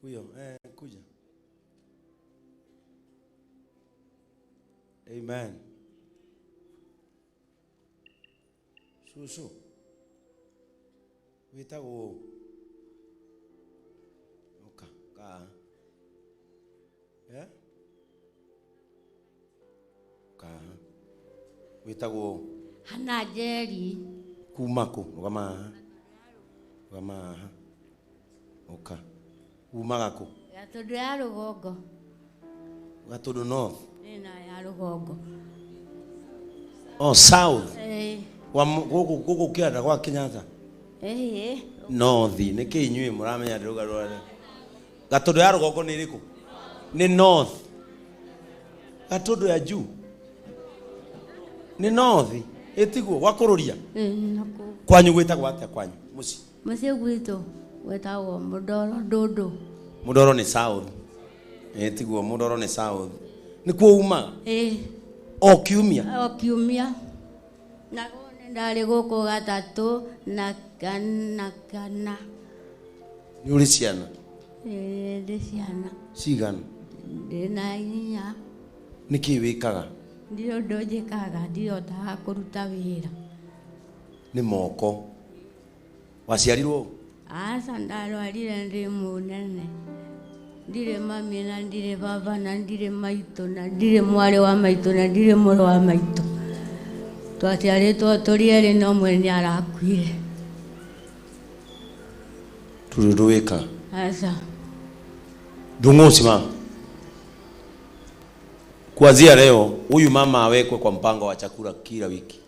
Huyo, kuja. Amen. Susu. Witagwo oka ka. Eh? Ka. Witagwo Hana Njeri. Kuma kũ? Rũgama haha. Rũgama haha. Oka. Umaga kũ? Gatũndũ ya rũgongo. Gatũndũ North. Ĩna ya rũgongo. Oh, South. Eh. Wa gũkũ gũkũ kĩanda gwa Kenyatta. Eh. North. Nĩkĩ inyuĩ mũramenya ndĩrauga rũrĩa. Gatũndũ ya rũgongo nĩ ĩrĩkũ? Nĩ North. Gatũndũ ya juu. Nĩ North. Ĩtiguo gwa kũrũria. Kwanyu gwĩtagwo atĩa kwanyu? Mũciĩ. Mũciĩ gwitũ gwĩtagwo Mũndoro Ndũndũ. Mũndoro nĩ South. Ĩtiguo Mũndoro nĩ South. Nĩkuo umaga? Ĩĩ. O kiumia? O kiumia. Na ndarĩ gũkũ gatatũ na kana kana. Nĩ ũrĩ ciana? Ĩĩ, ndĩ ciana. Cigana? Ndĩ na inya. Nĩkĩĩ wĩkaga? Ndirĩ ũndũ njĩkaga, ndihotaga kũruta wĩra. Nĩ moko. Waciarirwo? Aca, ndarwarire ndĩ mũnene. Ndirĩ mami na ndirĩ baba na ndirĩ maitũ na ndirĩ mwarĩ wa maitũ na ndirĩ mũrũ wa maitũ. Twaciarĩtwo tũrĩ erĩ no ũmwe nĩ arakuire. Tũrĩ ũndũ wĩkaga? Aca. Ndung'u simama. Kuanzia leo huyu mama awekwe kwa mpango wa chakula kila wiki.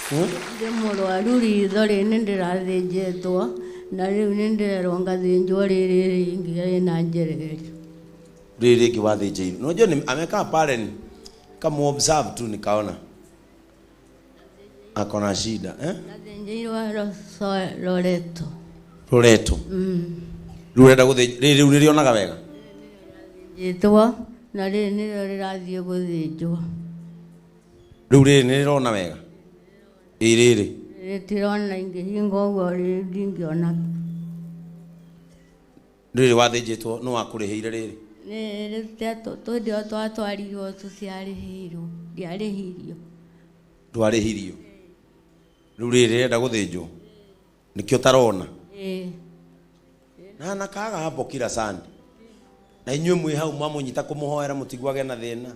Ndĩ mũrwaru ritho rĩrĩ ndĩrathĩnjĩtwo na rĩu nĩ ndĩrerwo ngathĩnjwo rĩrĩ rĩngĩ rĩna njereria. Rĩrĩ rĩngĩ wathĩnjĩirwo. Unajua ni amekaa pale kama observe tu nikaona ako na shida, eh? Ngathĩnjĩirwo Loreto. Loreto. Rĩu ũrenda gũthĩnjwo rĩrĩ rĩu nĩrĩonaga wega? Njĩtwo na rĩrĩ nĩrĩo rĩrathiĩ gũthĩnjwo. Rĩu rĩrĩ nĩrĩrona wega? Ĩ rĩrĩ. Rĩtirona ingĩhinga ũguo rĩrĩ ndingĩona. Rĩrĩ wathĩnjĩtwo nĩ wakũrĩhĩire rĩrĩ? Rĩrĩ tũndĩ o twatwarirwo tũtiarĩhĩirwo, ndiarĩhirio. Ndwarĩhirio. Rĩu rĩrĩ rĩrenda gũthĩnjwo? Nĩkĩo ũtarona? Ĩĩ. Na anakaga hapo kila Sunday. Na inyuĩ mwĩ hau mwamũnyita kũmũhoera mũtiguage na thĩna.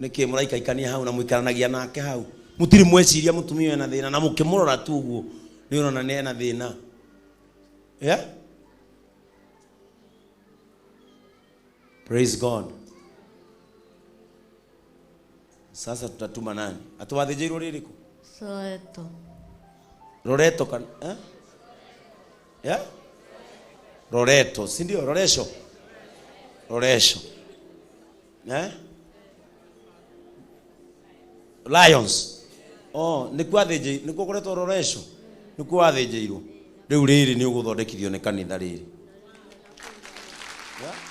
Nĩkĩ mũraikaikania hau na mũikaranagia nake hau? Mũtirĩ mweciria mũtumia ena thĩna na mũkĩmũrora tu ũguo nĩ ũrona nĩ ena thĩna. Yeah? Praise God. Sasa tutatuma nani? Atwathĩnjĩirwo rĩrĩkũ? Soweto. Loreto kan eh? Yeah? Loreto, si ndio? Loresho. Loresho. Eh? Lions. Oh, nĩkuo athĩnjĩ, nĩkuo kũretwo Loresho. Nĩkuo wathĩnjĩirwo. Rĩu rĩrĩ nĩ ũgũthondekithio nĩ kanitha rĩrĩ.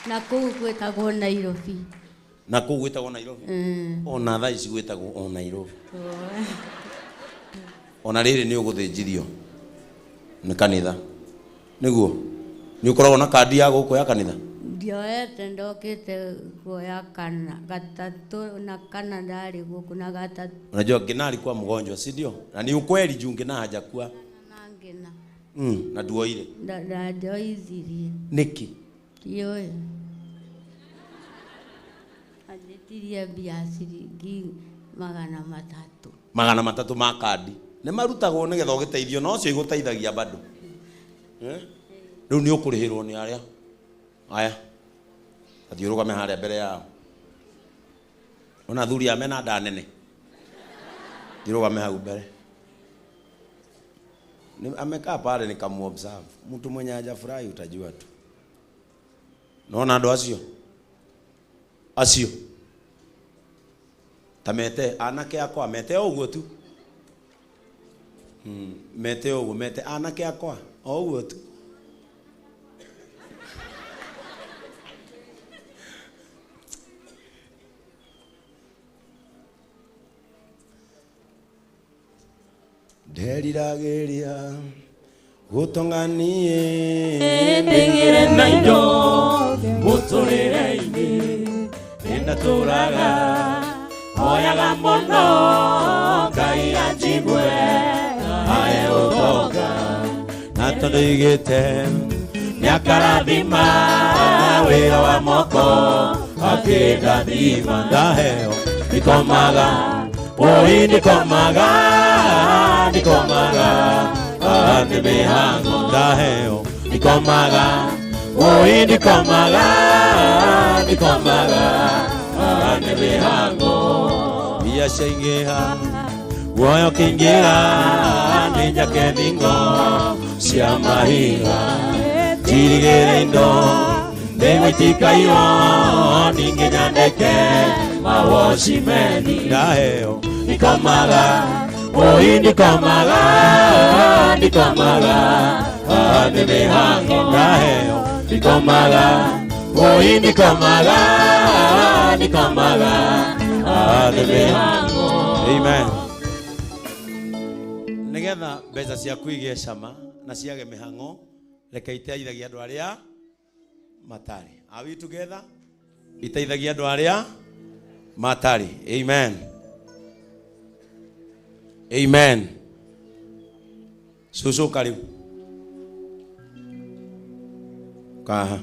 Na kũu gwĩtagwo Nairobi. Na kũu gwĩtagwo Nairobi? Ona thaa ici gwĩtagwo o Nairobi. Ona rĩrĩ nĩ ũgũthĩnjithio nĩ kanitha. Nĩguo? Nĩ ũkoragwo na kandi ya gũkũ ya kanitha? Ndioete, ndokĩte kuoya kana gatatũ na kana ndarĩ gũkũ na gatatũ. Unajua Ngina alikuwa mgonjwa, si ndio? Na ni ukweli juu Ngina hajakuwa. Na Ngina. Na nduoire. Ndandoithirie. Nĩkĩ? Ndiũĩ. Anjĩtirie mbia ciringi 300. 300 ma kandi. Nĩ marutagwo nĩgetha ũgĩteithio, no ũcio igũteithagia bado. Eh? Rĩu nĩ ũkũrĩhĩrwo nĩ arĩa. Aya. Athiĩ ũrũgame harĩa mbere yao. Ona athuri aya mena nda nene. Thiĩ ũrũgame hau mbere. Amekaa pale nikamuobserve. Mtu mwenye hajafurahi utajua tu. Naona andũ acio? Acio. Ta mete anake akwa, mete o ũguo tu. Mete o ũguo, mete anake akwa, o ũguo tu. Nderiragĩria gũtonga niĩ Ndĩgĩre na indo mũtũrĩre-inĩ nĩndatũraga hoyaga mũno Ngai anjigue ae ũtonga na tondũ igĩte nĩakarathima wĩra wa moko akĩndathima ndaheo ndikomaga oi ndikomaga ndikomaga ah, nĩ mĩhango ndaheo ndikomaga oi ndikomaga ndikomaga ah, nĩ mĩhango mbia ciaingĩha guoya ũkĩingĩra nĩ njake thingo cia mahiga njirigĩre indo ndĩgwo itikaiywo ningĩ nyandĩke mawocimeni ndaheo ndikomaga oi ndikomaga ndikomaga ah, nĩ mĩhango ndaheo ndikomaga oi ndikomaga ndikomaga ah, nĩ mĩhango amen nigetha mbeca ciaku igĩe cama na ciage mĩhang'o reke iteithagia andũ arĩa matarĩ. Are we together? Iteithagia andũ arĩa matarĩ. Amen, amen. Cucu kariu kaha.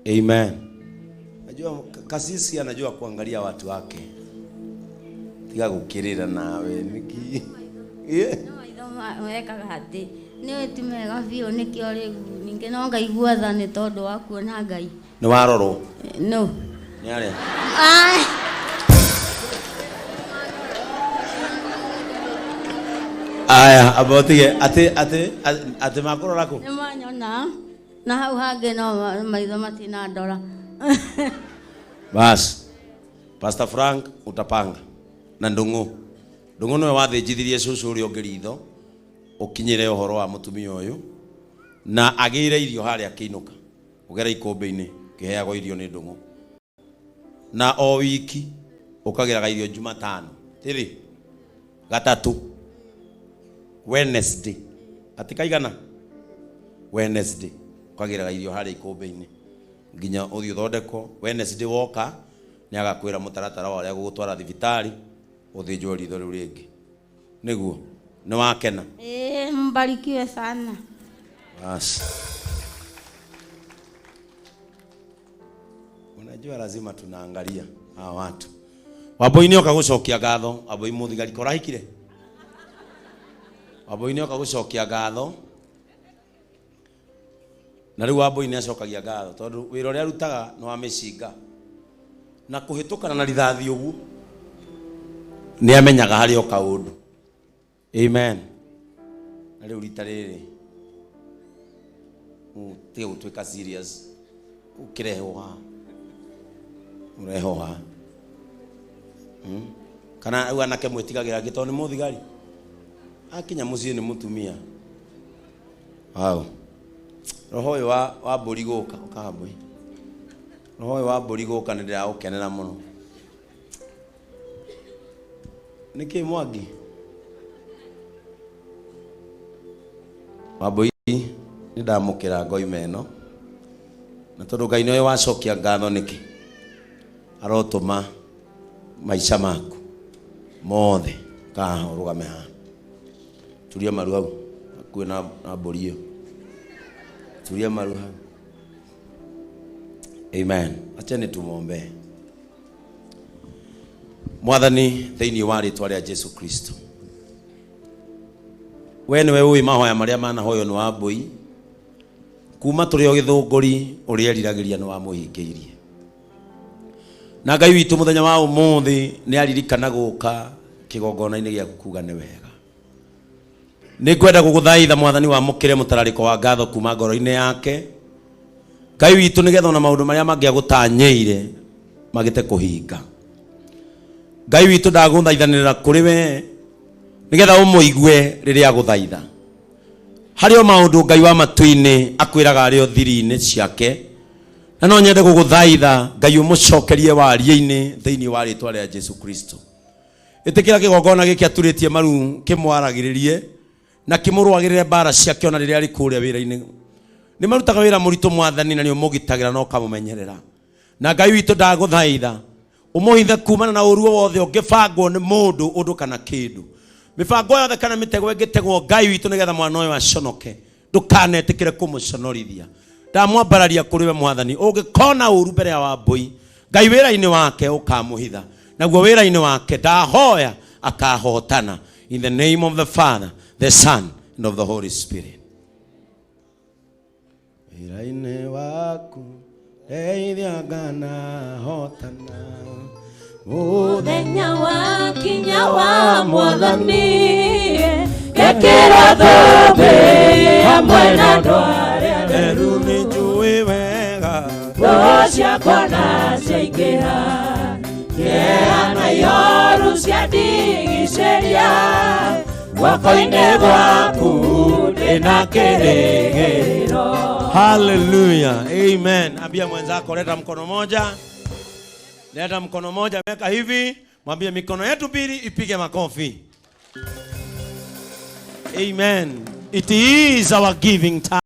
Amen. Najua kasisi anajua kuangalia watu wake. Tiga gukirira nawe niki. Yeah. Nĩ maitho mekaga atĩ nĩ ti mega biũ nĩkĩo rĩu ningĩ no ngaigua tha nĩ tondũ wa kuona Ngai. Nĩ warorwo No. nĩ arĩa? Ai. Aya, amba ũtige atĩ atĩ atĩ makũrora kũ? Nĩ manyona na hau hangĩ no maitho matinandora. Bas. Pastor Frank utapanga na Ndung'u. Ndung'u nĩwe wathĩnjithirie cũcũ ũrĩa ũngĩ ritho ũkinyĩre ũhoro wa mũtumia ũyũ na agĩire irio harĩa akĩinũka ũgera ikũmbĩ-inĩ kĩheagwo irio nĩ Ndung'u na o wiki ũkagĩraga irio Jumatano tĩrĩ gatatũ Wednesday atĩ kaigana Wednesday ũkagĩraga irio harĩa ikũmbĩ-inĩ nginya ũthiĩ ũthondekwo. Wednesday woka nĩ agakwĩra mũtaratara wa ũrĩa gũgũtwara thibitarĩ ũthĩnjwo ritho rĩu rĩngĩ nĩguo nĩ wakena. Ĩĩ, mbarikiwe sana. Basi. Unajua lazima tunaangalia hawa watu. Wambui nĩ oka gũcokia ngatho, Wambui mũthigari korahikire. Wambui nĩ oka gũcokia ngatho. Na rĩu Wambui nĩ acokagia ngatho tondũ wĩra ũrĩa arutaga nĩ wa mĩcinga. Na kũhĩtũkana na rithathi ũguo nĩ amenyaga harĩ o kaũndũ. Amen. Na rĩu rita rĩrĩ ũtige gũtuĩka serious ũkĩrehwo haha ũrehwo haha. Kana rĩu anake mwĩtigagĩra kĩ tondũ nĩ mũthigari akinya mũciĩ nĩ mũtumia. Wow. Roho ũyũ wa mbũri gũka ũkaha mbũri. Roho ũyũ wa mbũri gũka nĩ ndĩraũkenera mũno. Nĩkĩ Mwangi? Wambui nĩ ndamũkĩra ngoima ĩno na tondũ Ngai nĩwe wacokia ngatho nĩkĩ arotũma maica maku mothe kaha ũrũgame haha turia maru hau hakuhĩ na mbũri ĩyo turia maru hau. Amen. Acheni tumuombe. Mwathani thĩinĩ wa rĩtwa rĩa Jesu Kristo we nĩwe ũĩ mahoya marĩa manahoywo nĩ Wambui kuma tũrĩ o gĩthũngũri ũrĩa eriragĩria nĩ wamũhingĩirie na Ngai witũ mũthenya wa ũmũthĩ nĩ aririkana gũka kĩgongona-inĩ gĩaku kuga nĩ wega. Nĩ ngwenda gũgũthaitha Mwathani wamũkĩre mũtararĩko wa ngatho kuma ngoro-inĩ yake Ngai witũ nĩgetha ona maũndũ marĩa mangĩ agũtanyĩire magĩte kũhinga. Ngai witũ ndagũthaithanĩrĩra kũrĩ we nĩgetha ũmũigue rĩrĩa agũthaitha. Harĩ o maũndũ Ngai wa matu-inĩ akwĩraga arĩ o thiri-inĩ ciake na no nyende gũgũthaitha Ngai ũmũcokerie warie-inĩ thĩinĩ wa rĩtwa rĩa Jesu Kristo. Ĩtĩkĩra kĩgongona gĩkĩ aturĩtie maru kĩmwaragĩrĩrie na kĩmũrũagĩrĩre mbara ciake ona rĩrĩa arĩ kũrĩa wĩra-inĩ. Nĩ marutaga wĩra mũritũ Mwathani, na nĩ ũmũgitagĩra na ũkamũmenyerera. Na Ngai witũ, ndagũthaitha ũmũhithe kumana na ũru wothe ũngĩbangwo nĩ mũndũ, ũndũ kana kĩndũ, mĩbango yothe kana mĩtego ĩngĩtegwo, Ngai witũ, nĩgetha mwana ũyũ aconoke. Ndũkanetĩkĩre kũmũconorithia. Ndamwambararia kũrĩ we Mwathani. Ũngĩkona ũru mbere ya Wambũi, Ngai, wĩra-inĩ wake ũkamũhitha, naguo wĩra-inĩ wake ndahoya akahotana. In the name of the Father, the Son and of the Holy Spirit. Wĩra-inĩ waku ndeithia, ngana hotana. Mũthenya wa kinya wa Mwathani, ngekĩrwo thũmbĩ hamwe na andũ arĩa Theru, nĩ njũĩ wega thũ ciakwa na ciaingĩha, kĩeha na ihoru ciandigicĩria, guoko-inĩ gwaku ndĩna kĩrĩgĩrĩro. Hallelujah. Amen. Ambia mwenzako, leta mkono moja. Leta mkono moja, weka hivi. Mwambie mikono yetu mbili ipige makofi. Amen. It is our giving time.